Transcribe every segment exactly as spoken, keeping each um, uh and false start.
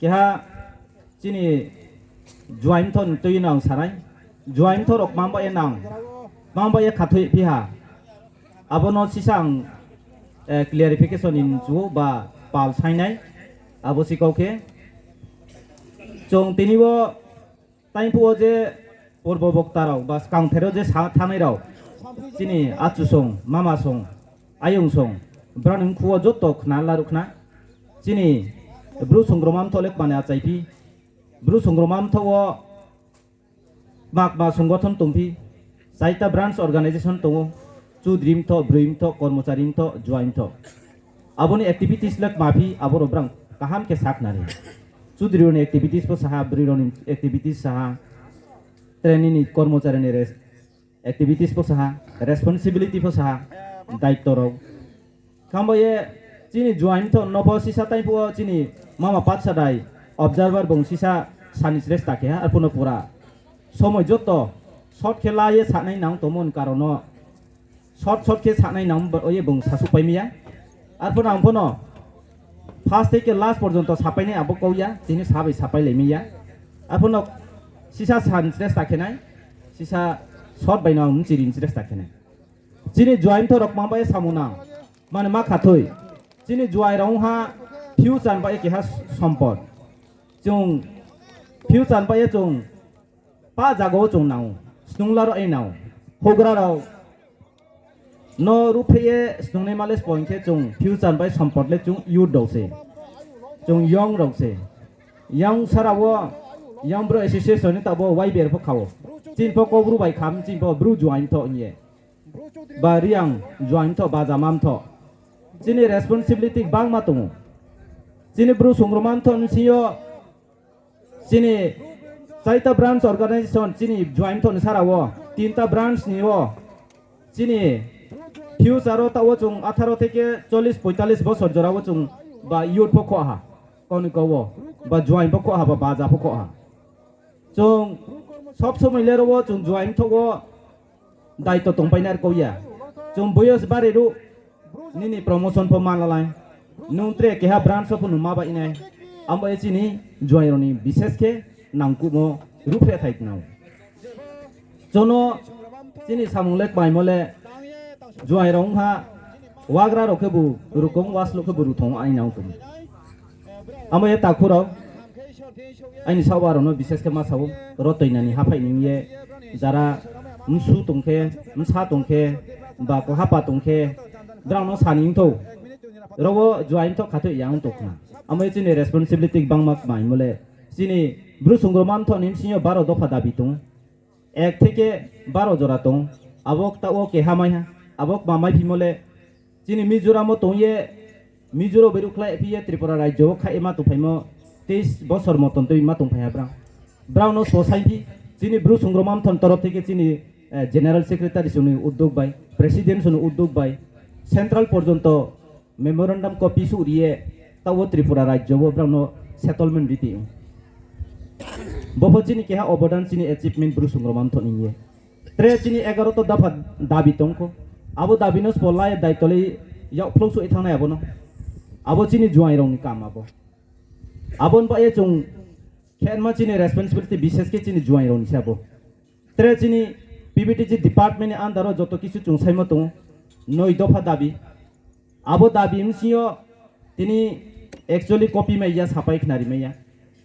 Keha chini Juaing Mthoh ni tui no ang sa nai. Juaing Mthoh rao kmang ba ye nang, kmang ba ye khathoi phi ha. Abo no sisa ang, eh, clarification ni mchu ba pal saing nai. Abo si kau khe, chung tini wo taingphuh wo je purbo bokta rao ba skangther wo je sa thanngnai rao, chini achu song, mama song, ayong song, brao ni mkhu wo joto khna laruh khna. Chini Bru Songrongma Mthoh le kmani achai phi. Bru Songrongma Mthoh wo kma kma songothon tong phi, chaita branch organisation tong ou, Chudri Mthoh, Broi Mthoh, Kormochari Mthoh, Juaing Mthoh. Abo ni activities le kma phi, abo rao brang kaham khe sakhnari. Chudri rao ni activities pho sa ha, Broi rao ni activities sa ha, tre nini Kormochari ni res-, activities pho sa ha, responsibility pho sa ha, daityo rao. Khe abo ye chini Juaing Mthoh no pho sisa taingphuh wo chini mama Patsadai observer bung sisa sani sresta khe ha, arphuh no pura somoi joto short khe la ye sanai nang tongmo ni karon no short short khe sanai nang ba ye bung sasuhpai mi ya. Arphuh no ang pho no first theke last porjonto sapai nai abo kau ya, tini sa bai sapai lai mi ya. Arphuh no sisa sani sresta khe nai, sisa short bai no ang mchiri ni sresta khe nai. Chini Juaing Mthoh rao kmang ba ye samung nang, mane ma khathoi. Chini Juaing rao ong ha future ba ye keha sompot. Chung future ba ye chung pa zaga wo chung nang ou, snungla rao ye nang ou. Houhgra rao no ruhphreh ye snungnaima le sbo hing khe chung future bai sompot le chung youth rao se. Chung young rao se. Young sara wo, Young Bru Association ni taoh bo Y B R pho kha ou. Chini pho Kaubru bai kham, chini pho Bru Juaing Mthoh hing ye. Ba Reang Juaing Mthoh, Bajama Mthoh. Chini responsibility gbangma tong ou. Chini Bru Songrongma Mthoh ni bsing yo chini chaita branch organisation, chini Juaing Mthoh ni sara wo, tinta branch ni wo, chini future wo taoh wo chung atharo theke chollis poitallis bosor jora wo chung ba youth pho khoh ha, kau ni kau wo, ba Juaing pho khoh ha, ba Baja pho khoh ha. Chung sob somoi le ro wo chung Juaing Mthoh wo daityo tongpai nai kau ya. Chung boyos bari ruh, nini promotion pho ma lalai. Nung tre keha branch wo pho nung ma bai nai. Abo ye chini Juaing rao ni bises khe nangkuhmo ruhphreh thai nang ou. Chung no chini samung le kmaimo le Juaing rao ong ha, wagra rao khebu rukong, wasluh khebu ruthong ai nang tong. Abo ye takhu rao, aini saoh rao no bises khe ma sa ou, ro toinani haphaih ni ong ye, jara bsu tong khe, bsa tong khe, ba ko hapa tong khe, brao no sani ong thou. Ro wo Juaing Mthoh khathoi ya ong tong khna. Abo ye chini responsibility gbangma kmaimo le. Chini Bru Songrongma Mthoh ni bsing yo baro dopha dabi tong ou. Ek theke baro jora tong ou. Abo taoh wo keha mai ha. Abo kma maiphimo le chini Mizoram wo tong ye, Mizo rao bai ruhkhlai phi ye Tripura rajyo wo khaih ye ma tongphaimo teis bosor moton tui ma tongphai ha brao. Brao no sbo saing phi, chini Bru Songrongma Mthoh ni torof theke chini, eh, General Secretary song ni uddog bai, President song ni uddog bai, central porjonto memorandum copy suh ri ye, taoh wo Tripura rajyo wo brao no settlement ri ti ou. Bo pho chini keha obodan, chini achievement Bru Songrongma Mthoh ni hing ye. Tre chini egaroto dopha dabi tong khou. Abo dabi no sbo la ye daityo le yak phlouh suh ye thanng nai abo no. Abo chini Juaing rao ni kam abo. Abo ni ba ye chung khenma chini responsibility bises khe chini Juaing rao ni se abo. Tre chini P V T G department ni under wo joto kisu chung saimo tong ou, noi dopha dabi. Abo dabi bsing yo tini actually copy mai ya, sapai khnari mai ya.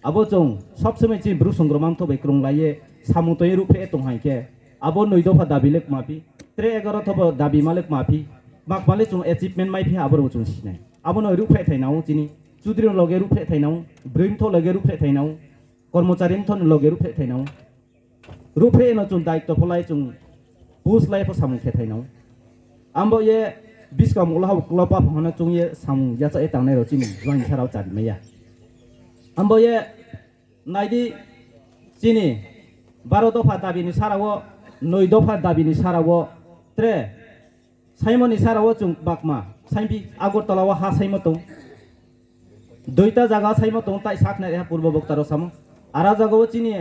Abo chung sob somoi chini Bru Songrongma Mthoh bai krunglai ye samung tong ye ruhphreh ye tong haing khe, abo noi dopha dabi le kma phi, tre egaroto bo dabi ma le kma phi, kma kma le chung achievement mai phi ha, abo rao chung si nai. Abo no ruhphreh thai nang ou chini, Chudri ni loge ruhphreh thai nang ou, Broi Mthoh loge ruhphreh thai nang ou, Kormochari Mthoh ni loge ruhphreh thai nang ou. Ruhphreh no chung daityo pho lai chung post lai pho samung khe thai nang ou. Abo ye buskang mouh la ha bo klopa pho no chung ye samung yachaoh ye tangnai rao chini Juaing sara wo chari mai ya. Abo ye nai di, chini baro dopha dabi ni sara wo, noi dopha dabi ni sara wo, tre saimo ni sara wo chung kma saing phi, Agartala wo ha saimo tong, duita zaga saimo tong, tai sakhnari ha purbo bokta rao samo. Aro zaga wo chini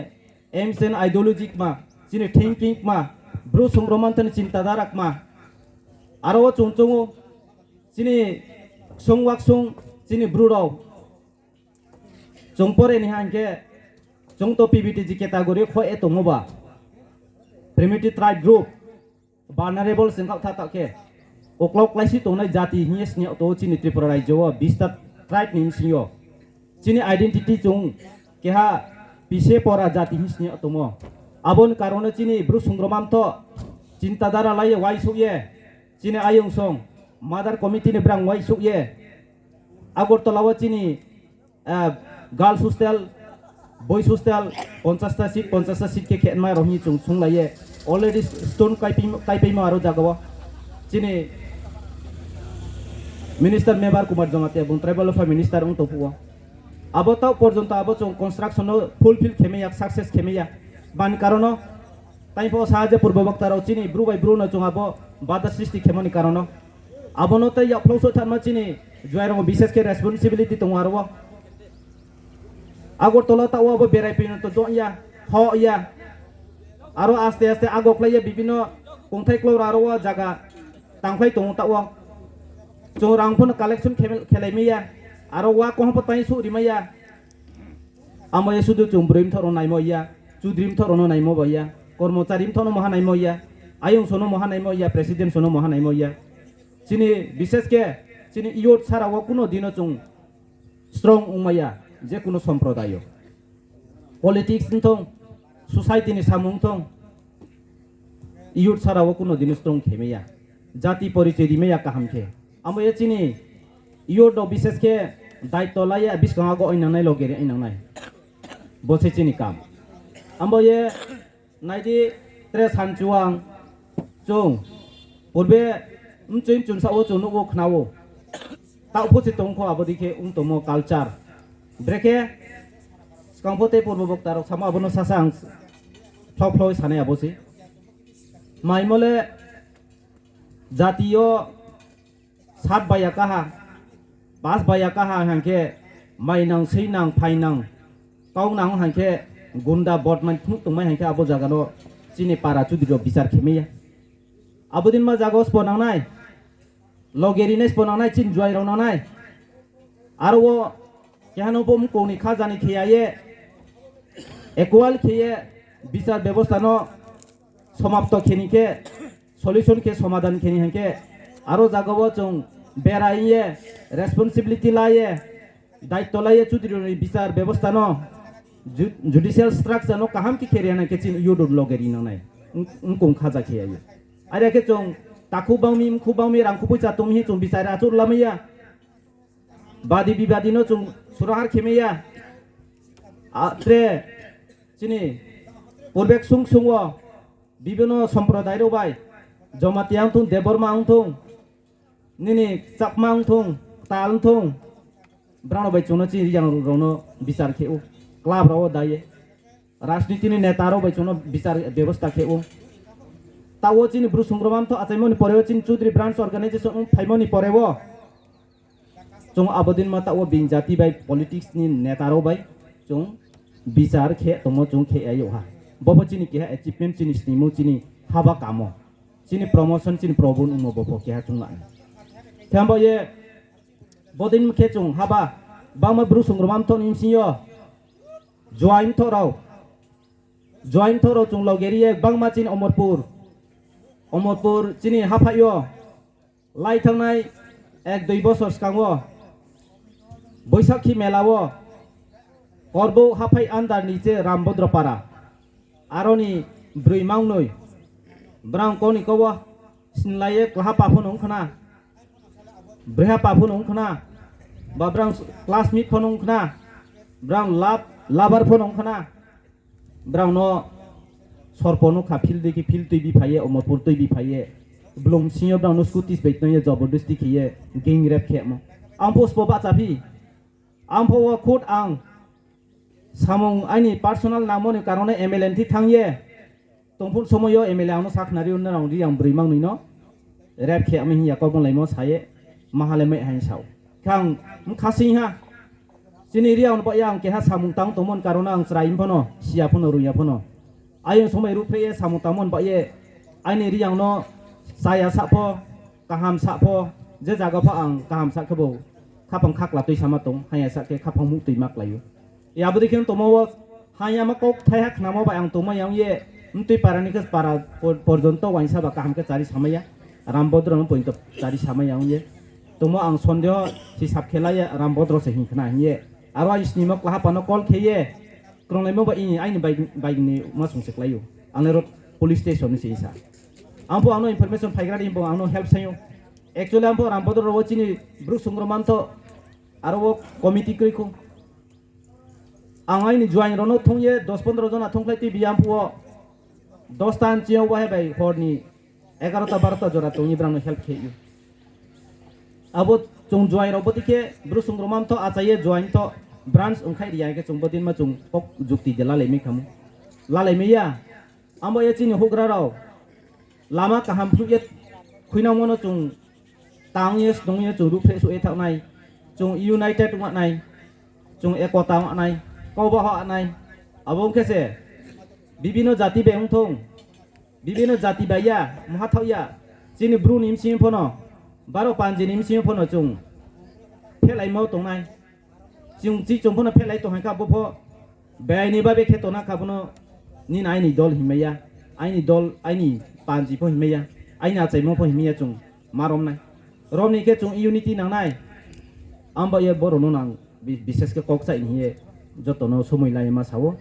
aims and ideology kma, chini thinking kma, Bru Songrongma Mthoh ni chinta dhara kma. Aro wo chung choung ou, chini ksung waksung, chini Bru rao Chung pore ni hang khe, chung to P V T G category kho ye tongmo ba, primitive tribe group, vulnerable sing khaoh tha taoh khe, uklau klaisi tongnai jati hing ye sini yag tong ou chini Tripura rajyo wo bis ta tribe ni bsing yo. Chini identity chung keha pise pora jati hing sini yag tongmo. Abo ni karono chini Bru Songroma Mthoh chinta dara lai ye uaisouh ye, chini ayong song, mother committee ni brang uaisouh ye, Agartala wo chini girls hostel, boys hostel, পঞ্চাশটা seat, পঞ্চাশটা seat khe khe nma rao hing chung sunglai ye, already stone kaipaimo aro jaga wo. Chini minister Mebar Kumar Jamatia bung tribal affair minister ong tong phuh wo, abo taoh porjonto abo chung construction no fulfill khe mai ya, success khe mai ya. Bani karono, tai pho sa je purbo bokta rao chini Bru bai Bru no chung abo bada sristi khemo ni karono. Abo no tei yakphlau souh thanma chini juai rao bises khe responsibility tong ou aro wo. Agartala taoh wo abo berai pino to joh ya, hoh ya. Aro aste aste agoklai ye bibino kongthai klau aro wo jaga tangkhlai tong ou taoh wo. Chung rang pho no collection khe-, khelai mai ya. Aro wa koha pho tai souh ri mai ya. Amo ye sudu chung broi mthoh rao naimo ya, chudri mthoh rao no naimo ba ya, kormochari mthoh no moha naimo ya, ayong so no moha naimo ya, president so no moha naimo ya. Chini bises khe, chini youth sara wo kuno dino chung strong ongmai ya, je kuno somprodayo. Politics ong thong, society ni samung ong thong, youth sara wo kuno dino strong khe mai ya. Jati porichoy ri mai ya kaham khe. Abo ye chini youth rao bises khe daityo la ye buskang ago ainang nai, logeri ainang nai. Bo se chini kam. Abo ye nai di, tre sanchuang chung purbe mchoi mchunsa wo chung nuh wo khna ou. Taoh phuh se tong kho abo dei khe ong tongmo culture. Brekhe skang pho tei purbo bokta rao samo abo no sasa ang phlao phlao sanai abo se. Maimo le jati yo sat bai ya kaha, pas bai ya kaha hing khe, mainang, seinang, phainang, kaunang hing khe, gunda, bodmai phnuh tongmai hing khe abo zaga no chini para chudri rao bichar khe mai ya. Abo din ma zaga wo sbo nang nai, logeri nai sbo nang nai, chini juai rao nang nai. Aro wo keha no bo mkong ni khaja ni khe ya ye, equal khe ye, bichar bebosta no somapto khe ni khe, solution khe somadan khe ni hing khe, aro zaga wo chung berai ye, responsibility la ye, daityo la ye chudri rao ni bichar bebosta no, ju-, judicial structure no kaham khe khe ri nai khe chini youth rao loge ri nang nai, mkong khaja khe ya ye. Are khe chung takhu bang mi, mkhu bang mi, rangkhu poicha tong mi hing chung bichar achouh lamai ya. Badi bibadi no chung surahar khe mai ya. A, tre, chini purbe ksung ksung wo, bibino somprodai rao bai, Jamatia ong thung, Debbarma ong thung, nini Chakma ong thung, Ktal ong thung, brao no bai chung no chini Reang rao no bichar khe ou, club rao wo dai ye. Rajniti ni neta rao bai chung no bichar bebosta khe ou. Taoh wo chini Bru Songroma Mthoh achaimo ni pore wo chini Chaudhary Branch Organization ong phaimo ni pore wo chung abo din ma taoh wo bini jati bai politics ni neta rao bai chung bichar khe tongmo chung khe ya yag ha. Bo pho chini keha achievement, chini sningmo, chini haba kamo, chini promotion, chini probun ongmo bo pho keha chung la nai. Khe abo ye bodei khe chung haba bangma Bru Songroma Mthoh ni bsing yo juai mthoh rao, juai mthoh rao chung loge ri ye bangma chini Omorpur, Omorpur chini haphaih yo lai thanngnai ek dui bosor skang wo Boisakhi mela wo Korbouh haphaih under ni che Rambodro para, aro ni broi mangnoi, brang kau ni kau wo sinlai ye klahapa pho no ong khna, brehapa pho no ong khna, ba brang classmate pho no ong khna, brang love, lover pho no ong khna, brang no sorpo no kha field dei khe field tuibi phai ye, Omorpur tuibi phai ye, blung bsing yo brang no scooties bai tong ye, jobordosti khe ye, gang rape khe mo. Ang pho sbo bahcha phi. Ang pho wo khud ang samung aini personal nangmo ni karon no M L A ni thing thanng ye tong phuh somoi yo M L A ang no sakhnari, nrao Reang broi mangnoi no rape khe mi hing ya kau bonglaimo sa ye, maha le mai haing sa ou. Khe ang bkha sing ha, chini Reang no bah ye ang keha samung tang tongmo ni karon no ang chrai pho no, siya pho no, rung ya pho no. Ayong somoi ruhphreh ye samung tangmo ni bah ye aini Reang no chaya sah pho, kaham sah pho, je zaga pho ang kaham sah khe bo khaphang khakla tuisama tong, haya sah khe khaphang muh tuima klái ou. Abo dei khe tongmo wo, ha yama kau thaiha khnamo bai ang tongmai ya ong ye, mtui para ni khe para por-, porjonto uaingsa ba kaham khe chári samai ya, Rambodro no pointo chári samai ya ong ye. Tongmo ang sondeho hisab khe la ye Rambodro se hing khna hing ye. Aro aini snimo klaha pha no call khe ye, krunglaimo ba ini aini bai, bai ni ma sung se klái ou. Ang le ro police station ni se hing sa. Ang pho ang no information phaigra di, bo ang no help sai ou. Actually ang pho Rambodro rao wo chini Bru Sungro Mamtho, aro wo committee kroi khou. Ang aini joaing rao no thung ye dos pondro jona thungkhlai tuibi ya phuh wo, dosta nching yo wahe bai hor ni egarota barota jora tong ye brang no help khe ou. Abo chung joaing rao bodei khe Bru Sungro Mamtho achai ye joaing tho branch ongkhaih ri ya khe chung bodei ma chung kok jukti de lalai mai khamo. Lalai mai ya. Abo ye chini houhgra rao lama kaham phruh ye khuinangmo no chung tang ye snung ye chung ruhphreh souh ye thaoh nai. Chung united ong nai. Chung ekota ong nai. Kauba hoh nai. Abo ong khe se bibino jati bai ong thung, bibino jati bai ya, mungha thaoh ya, chini Bru ni bsing yo pho no, baro panji ni bsing yo pho no chung phehlaimo tong nai. Chung chi chung pho no phehlai tong hai kha bo pho, bai ni babe khe tong na kha bo no, nini aini dol hingmai ya, aini dol, aini panji pho hingmai ya, aini achaimo pho hingmai ya chung ma rom nai. Rom ni khe chung unity nang nai. Ang ba ye boro no nang bi-, bises khe kok chai ni hing ye joto no somoi lai ye ma sa ou.